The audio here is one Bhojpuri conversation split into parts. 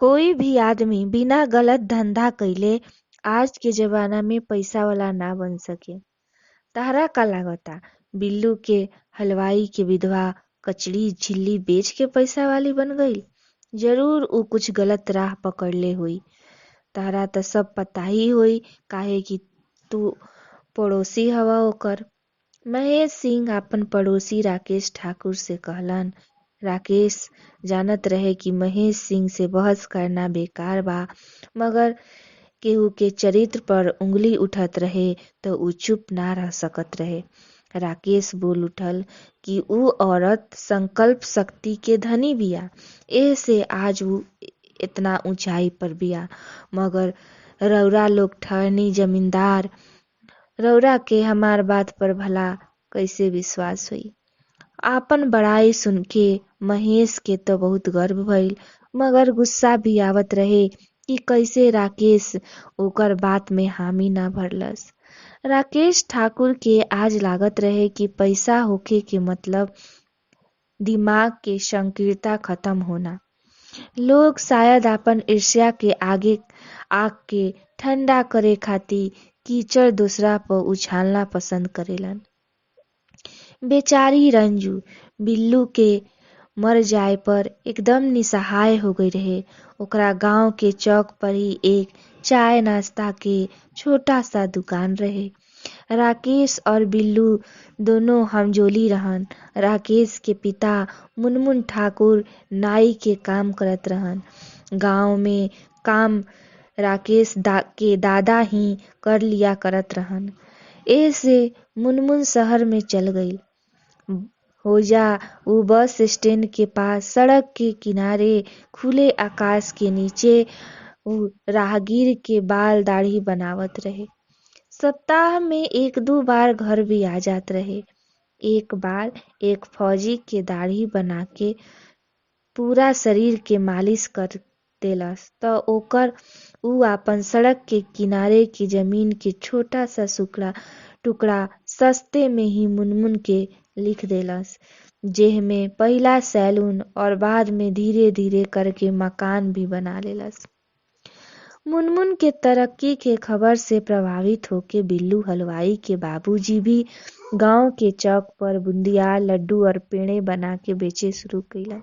कोई भी आदमी बिना गलत धंधा कइले आज के जमाना में पईसा वाला ना बन सके। तहरा का लागता बिल्लू के हलवाई के विधवा कचड़ी झिल्ली बेच के पईसा वाली बन गईल? जरूर उ कुछ गलत राह पकड़ले होई। तहरा त सब पता ही होई काहे कि तू पड़ोसी हवा ओकर। महेश सिंह आपन पड़ोसी राकेश ठाकुर से कहलन। राकेश जानत रहे कि महेश सिंह से बहस करना बेकार बा, मगर केहू के चरित्र पर उंगली उठत रहे त उ चुप ना रह सकत रहे। राकेश बोल उठल कि उ औरत संकल्प शक्ति के धनी बिया, एह से आज उ एतना ऊंचाई पर बिया। मगर रउरा लोग ठहरनी जमींदार, रउरा के हमार बात पर भला कइसे विश्वास होई? आपन बड़ाई सुनके महेश के त बहुत गर्व भइल, मगर गुस्सा भी आवत रहे कि कइसे राकेश ओकर बात में हामी ना भरलस। राकेश ठाकुर के आज लागत रहे कि पईसा होखे के मतलब दिमाग के संकीर्णता खत्म होना। लोग शायद आपन ईर्ष्या के आगे आग के ठंडा करे खातिर कीचड़ दोसरा पर उछालना पसंद करेलन। बेचारी रंजू बिल्लू के मर जाए पर एकदम निसहाय हो गई रहे। ओकरा गांव के चौक पर ही एक चाय नाश्ता के छोटा सा दुकान रहे। राकेश और बिल्लू दोनों हमजोली रहन। राकेश के पिता मुनमुन ठाकुर नाई के काम करत रहन। गांव में काम राकेश के दादा ही कर लिया करत रहन। एह से मुनमुन शहर में चल गईल। होजा उ बस स्टैंड के पास सड़क के किनारे खुले आकाश के नीचे उ राहगीर के बाल दाढ़ी बनावत रहे। सप्ताह में एक दू बार घर भी आ जात रहे। एक बार एक फौजी के दाढ़ी बना के पूरा शरीर के मालिश कर देलस त ओकर उ आपन सड़क के किनारे के जमीन के छोटा सा टुकड़ा सस्ते में ही मुनमुन के लिख देलस, जेह में पहिला सैलून और बाद में धीरे धीरे करके मकान भी बना लेलस। मुनमुन के तरक्की के खबर से प्रभावित होके बिल्लू हलवाई के बाबूजी भी गांव के चौक पर बुंदिया, लड्डू और पेड़े बना के बेचे शुरू कइलन।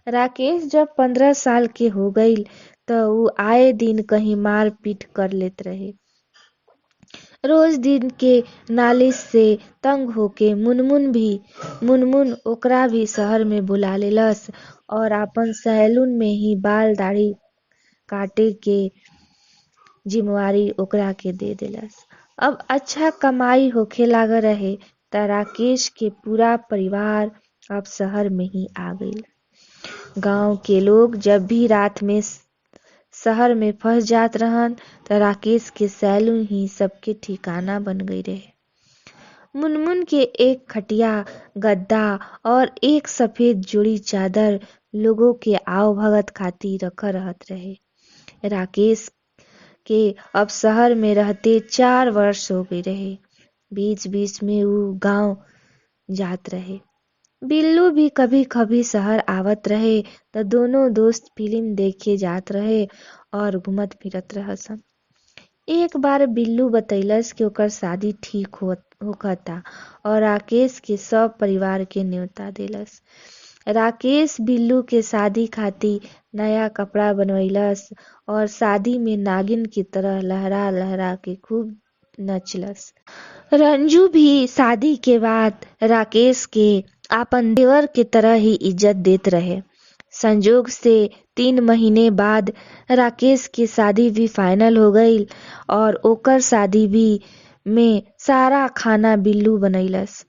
राकेश जब 15 साल के हो गईल त उ आए दिन कहीं मार पीट कर लेत रहे। रोज दिन के नालिश से तंग होके मुनमुन ओकरा भी शहर में बुला लेलस और आपन सैलून में ही बाल दाढ़ी काटे के जिम्मेवारी ओकरा के दे देलस। अब अच्छा कमाई होखे लागल रहे त राकेश के पूरा परिवार अब शहर में ही आ गईल। गांव के लोग जब भी रात में शहर में फंस जात रहन त राकेश के सैलून ही सबके ठिकाना बन गई रहे। मुनमुन के एक खटिया, गद्दा और एक सफेद जोड़ी चादर लोगों के आओ भगत खातिर रख रहत रहे। राकेश के अब शहर में रहते 4 वर्ष हो गई रहे। बीच बीच में उ गांव जात रहे। बिल्लू भी कभी कभी शहर आवत रहे त दोनों दोस्त फिल्म देखे जात रहे और घूमत फिरत रहसन। एक बार बिल्लू बतैलस कि ओकर शादी ठीक होखता और राकेश के सब परिवार के न्योता देलस। राकेश बिल्लू के शादी खातिर नया कपड़ा बनवैलस और शादी में नागिन की तरह लहरा लहरा के खूब नचलस। रंजू भी शादी के बाद राकेश के आपन देवर के तरह ही इज्जत देत रहे। संजोग से 3 महीने बाद राकेश के शादी भी फाइनल हो गईल और ओकर शादी भी में सारा खाना बिल्लू बनैलस।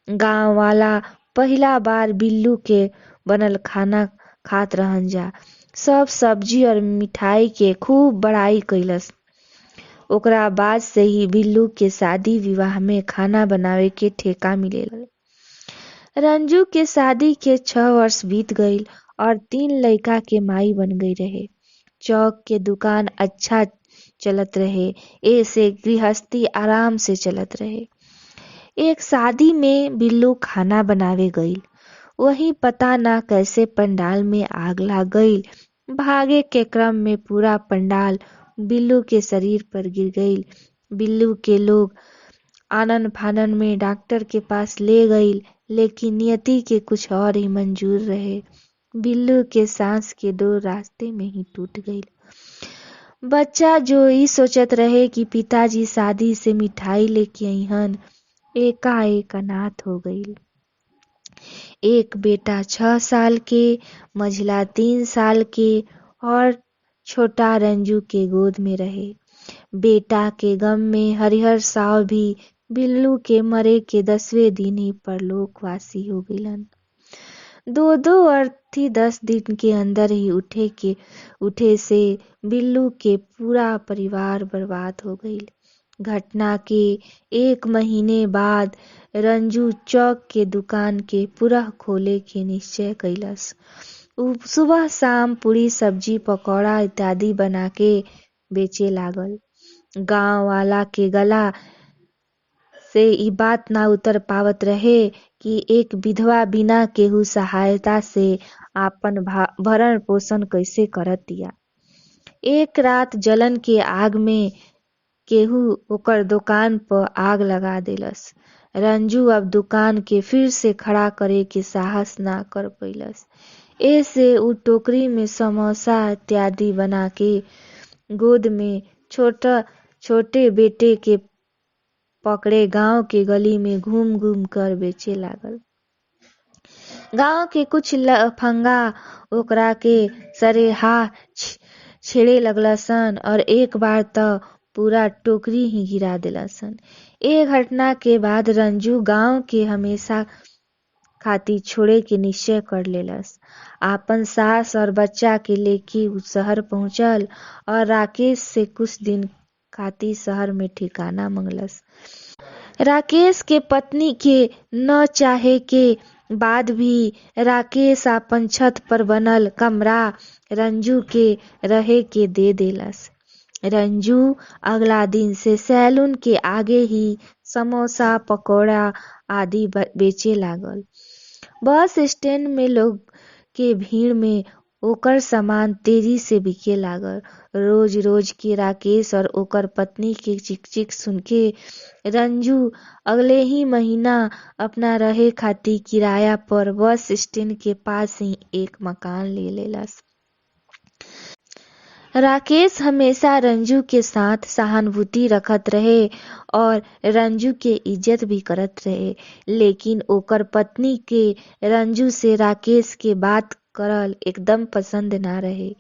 गांव वाला पहिला बार बिल्लू के बनल खाना खात रहन जा। सब सब्जी और मिठाई के खूब बड़ाई कैलस। ओकरा बाद से ही बिल्लू के शादी विवाह में खाना बनावे के ठेका मिलेल। रंजू के शादी के 6 वर्ष बीत गईल और 3 लड़का के माई बन गई रहे। चौक के दुकान अच्छा चलत रहे, ऐसे गृहस्थी आराम से चलत रहे। एक शादी में बिल्लू खाना बनावे गईल, वहीं पता ना कैसे पंडाल में आग लाग गईल। भागे के क्रम में पूरा पंडाल बिल्लू के शरीर पर गिर गईल। बिल्लू के लोग आनन फानन में डॉक्टर के पास ले गईल, लेकिन नियति के कुछ और ही मंजूर रहे। बिल्लू के सांस के डोर रास्ते में ही टूट गईल। बच्चा जो ई सोचत रहे कि पिताजी शादी से मिठाई लेके अइहन, एकाएक अनाथ हो गईल। एक बेटा 6 साल के, मझिला 3 साल के और छोटा रंजू के गोद में रहे। बेटा के गम में हरिहर साव भी बिल्लू के मरे के 10वें दिन ही परलोकवासी हो गईलन। दो दो अर्थी 10 दिन के अंदर ही उठे से बिल्लू के पूरा परिवार बर्बाद हो गईल। घटना के 1 महीने बाद रंजू चौक के दुकान के पुरह खोले के निश्चय कैलस। उ सुबह शाम पूरी सब्जी पकौड़ा इत्यादि बना के बेचे लागल। गांव वाला के गला से ई बात ना उतर पावत रहे कि एक विधवा बिना केहू सहायता से आपन भरण पोषण कैसे करतिया। एक रात जलन के आग में केहू ओकर दुकान पर आग लगा देलस। रंजू अब दुकान के फिर से खड़ा करे के साहस ना कर पैलस। ऐसे उ टोकरी में समोसा इत्यादि बना के गोद में छोटे बेटे के पकड़े गांव के गली में घूम घूम कर बेचे लागल। गांव के कुछ लफंगा ओकरा के सरेहा छेड़े लगलसन और एक बार तो पूरा टोकरी ही गिरा दिलसन। ए घटना के बाद रंजू गांव के हमेशा खातिर छोड़े के निश्चय कर लेलस। आपन सास और बच्चा के लेके उ शहर पहुंचल और राकेश से कुछ दिन खातिर शहर में ठिकाना मंगलस। राकेश के पत्नी के न चाहे के बाद भी राकेश आपन छत पर बनल कमरा रंजू के रहे के दे देलस। रंजू अगला दिन से सैलून के आगे ही समोसा पकौड़ा आदि बेचे लागल। बस स्टैंड में लोग के भीड़ में ओकर सामान तेजी से बिके लागल। रोज रोज के राकेश और ओकर पत्नी के चिकचिक सुन के रंजू अगले ही महीना अपना रहे खातिर किराया पर बस स्टैंड के पास ही एक मकान ले लेलस। राकेश हमेशा रंजू के साथ सहानुभूति रखत रहे और रंजू के इज्जत भी करत रहे, लेकिन ओकर पत्नी के रंजू से राकेश के बात करल एकदम पसंद ना रहे।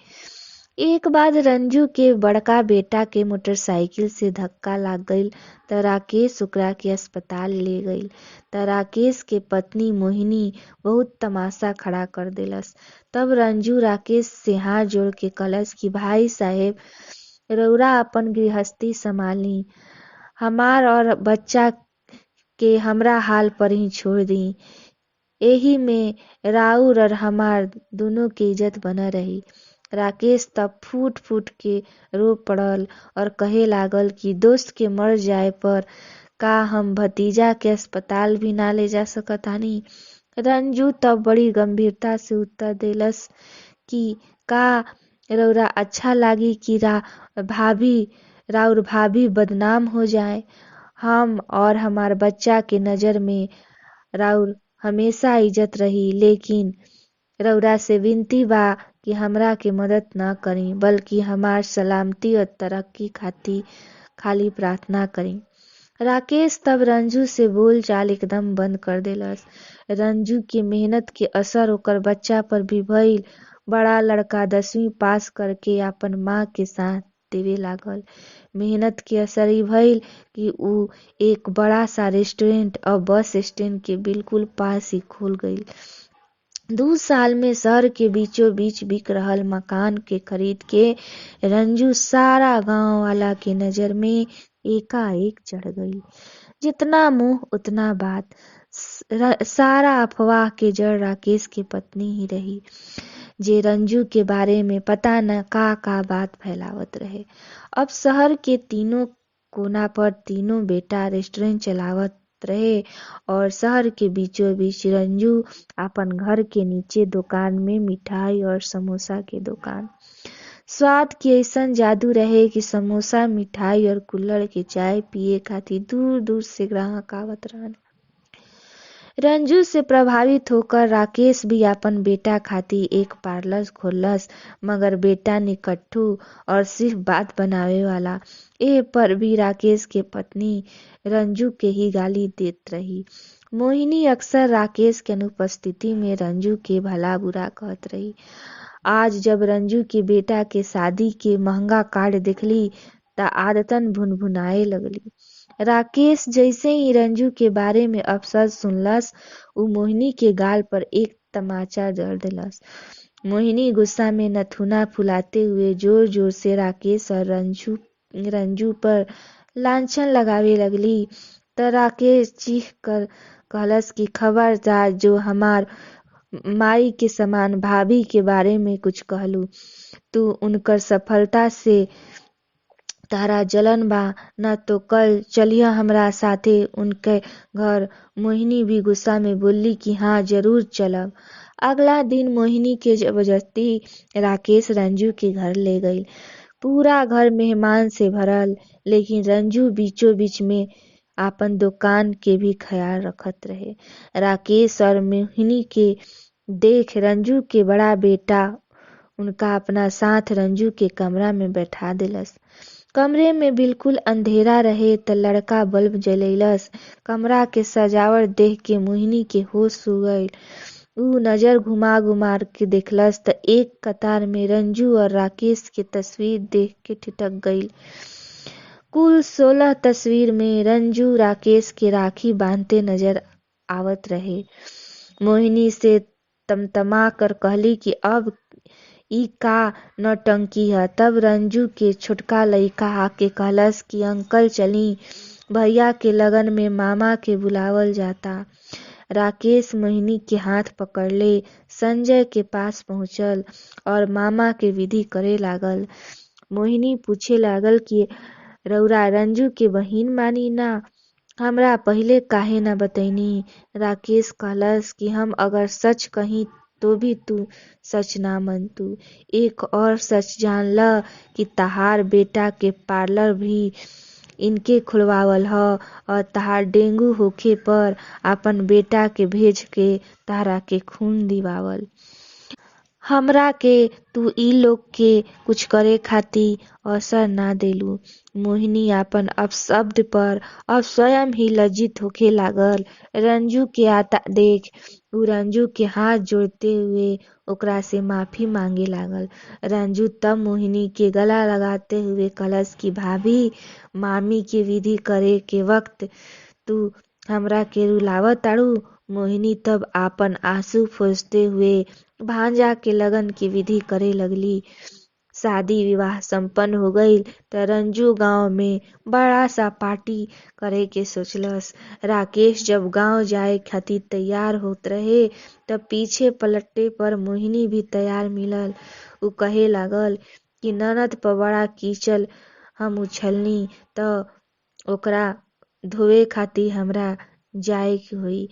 एक बार रंजू के बड़का बेटा के मोटरसाइकिल से धक्का लाग गईल त राकेश ओकरा के अस्पताल ले गईल। त राकेश के पत्नी मोहिनी बहुत तमाशा खड़ा कर देलस। तब रंजू राकेश से हाथ जोड़ के कहलस कि भाई साहेब, रउरा अपन गृहस्थी संभाली, हमार और बच्चा के हमरा हाल पर ही छोड़ दी, एही में राउर और हमार दोनों के इज्जत बना रही। राकेश तब फूट फूट के रो पड़ल और कहे लागल कि दोस्त के मर जाए पर का हम भतीजा के अस्पताल भी ना ले जा सकतानी। रंजू तब बड़ी गंभीरता से उत्तर देलस कि का रउरा अच्छा लागी कि राउर भाभी बदनाम हो जाए? हम और हमार बच्चा के नज़र में राउर हमेशा इज्जत रही, लेकिन रउरा से विनती बा कि हमरा के मदद न करी, बल्कि हमार सलामती और तरक्की खातिर खाली प्रार्थना करी। राकेश तब रंजू से बोलचाल एकदम बंद कर देलस। रंजू के मेहनत के असर ओकर बच्चा पर भी भइल। बड़ा लड़का 10वीं पास करके अपन माँ के साथ देवे लागल। मेहनत के असर ई भइल कि उ एक बड़ा सा रेस्टोरेंट और बस स्टैंड के बिल्कुल पास ही खोल गईल। 2 साल में शहर के बीचों बीच बिक रहल मकान के खरीद के रंजू सारा गांव वाला के नजर में एकाएक चढ़ गई। जितना मुंह उतना बात। सारा अफवाह के जड़ राकेश के पत्नी ही रही, जे रंजू के बारे में पता न का का बात फैलावत रहे। अब शहर के तीनों कोना पर तीनों बेटा रेस्टोरेंट चलावत आवत रहे और शहर के बीचों बीच रंजू आपन घर के नीचे दुकान में मिठाई और समोसा के दुकान। स्वाद के ऐसन जादू रहे कि समोसा, मिठाई और कुल्हड़ के चाय पिए खातिर दूर दूर से ग्राहक आवत रहन। रंजू से प्रभावित होकर राकेश भी आपन बेटा खातिर एक पार्लर खोललस, मगर बेटा निकट्ठू और सिर्फ बात बनावे वाला। एह पर भी राकेश के पत्नी रंजू के ही गाली देत रही। मोहिनी अक्सर राकेश के अनुपस्थिति में रंजू के भला बुरा कहत रही। आज जब रंजू के बेटा के शादी के महंगा कार्ड देखली त आदतन भुनभुनाए लगली। राकेश जैसे ही रंजू के बारे में अपशब्द सुनलस, उ मोहिनी के गाल पर एक तमाचा जड़ देलस। मोहिनी गुस्सा में नथुना फुलाते हुए जोर जोर से राकेश और रंजू पर लांछन लगावे लगली त राकेश चीख कर कहलस कि खबरदार जो हमार माई के समान भाभी के बारे में कुछ कहलू। तू उनकर सफलता से तहरा जलन बा, न तो कल चलिह हमरा साथे उनके घर। मोहिनी भी गुस्सा में बोलली कि हाँ, जरूर चलब। अगला दिन मोहिनी के जबरदस्ती राकेश रंजू के घर ले गई। पूरा घर मेहमान से भरल, लेकिन रंजू बीचों बीच में आपन दुकान के भी ख्याल रखत रहे। राकेश और मोहिनी के देख रंजू के बड़ा बेटा उनका अपना साथ रंजू के कमरा में बैठा दिलस। कमरे में बिल्कुल अंधेरा रहे त लड़का बल्ब जलैलस। कमरा के सजावट देख के मोहिनी के होश हो गईल। उ नजर घुमा घुमा के देखलस त एक कतार में रंजू और राकेश के तस्वीर देख के ठिठक गईल। कुल 16 तस्वीर में रंजू राकेश के राखी बांधते नजर आवत रहे। मोहिनी से तमतमा कर कहली कि अब ई का नौटंकी है। तब रंजू के छोटका लइका आके कहलस कि अंकल चली, भैया के लगन में मामा के बुलावल जाता। राकेश मोहिनी के हाथ पकड़ले संजय के पास पहुंचल और मामा के विधि करे लागल। मोहिनी पूछे लागल कि रउरा रंजू के बहिन बानी ना, हमरा पहिले काहे ना बतैनी। राकेश कहलस कि हम अगर सच कही तो भी तू सच ना मनतू। एक और सच जान ल कि तहार बेटा के पार्लर भी इनके खुलवावल ह और तहार डेंगू होखे पर आपन बेटा के भेज के तहरा के खून दिवावल। हमरा के तू ई लोग के कुछ करे खातिर अवसर ना देलू। मोहिनी आपन अपशब्द पर अब स्वयं ही लज्जित होखे लागल। रंजू के आता देख उ रंजू के हाथ जोड़ते हुए ओकरा से माफी मांगे लागल। रंजू तब मोहिनी के गला लगाते हुए कहलस कि भाभी, मामी के विधि करे के वक्त तू हमरा के रुलावत ताड़ू। मोहिनी तब आपन आंसू पोंछते हुए भांजा के लगन की विधि करे लगली। शादी विवाह संपन्न हो गईल त रंजू गांव में बड़ा सा पार्टी करे के सोचलस। राकेश जब गांव जाए खातिर तैयार होत रहे तब पीछे पलटे पर मोहिनी भी तैयार मिलल। उ कहे लागल कि ननद पर बड़ा कीचड़ हम उछलनी त ओकरा धोवे खातिर हमरा जाए के होई।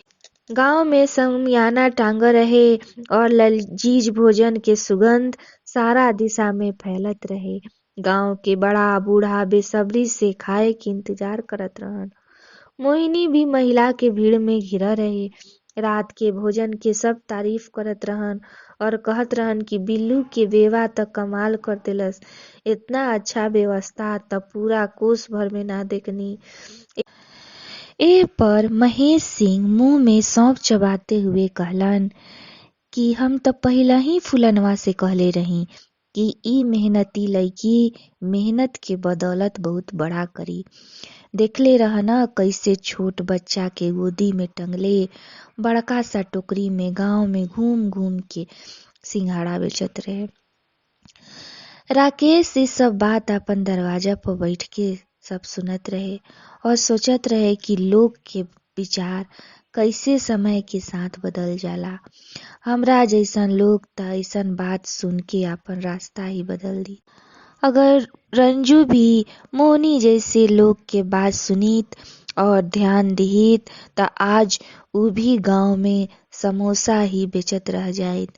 गांव में शामियाना टांगल रहे और लजीज भोजन के सुगंध सारा दिशा में फैलत रहे। गांव के बड़ा बूढ़ा बेसब्री से खाए के इंतजार करत रहन। मोहिनी भी महिला के भीड़ में घिरा रहे। रात के भोजन के सब तारीफ करत रहन और कहत रहन कि बिल्लू के बेवा त कमाल कर देलस, इतना अच्छा व्यवस्था त पूरा कोस भर में ना देखनी। एह पर महेश सिंह मुंह में सौंफ चबाते हुए कहलन कि हम त पहिले ही फुलनवा से कहले रही कि ई मेहनती लड़की मेहनत के बदौलत बहुत बड़ा करी। देखले रहना कैसे छोट बच्चा के गोदी में टंगले बड़का सा टोकरी में गांव में घूम घूम के सिंघाड़ा बेचत रहे। राकेश ये सब बात अपन दरवाजा पर बैठ के सब सुनत रहे और सोचत रहे कि लोग के विचार कैसे समय के साथ बदल जाला। हमरा जैसन लोग त ऐसन बात सुन के अपन रास्ता ही बदल दी। अगर रंजू भी मोहनी जैसे लोग के बात सुनीत और ध्यान दिहित त आज उ भी गांव में समोसा ही बेचत रह जाइत।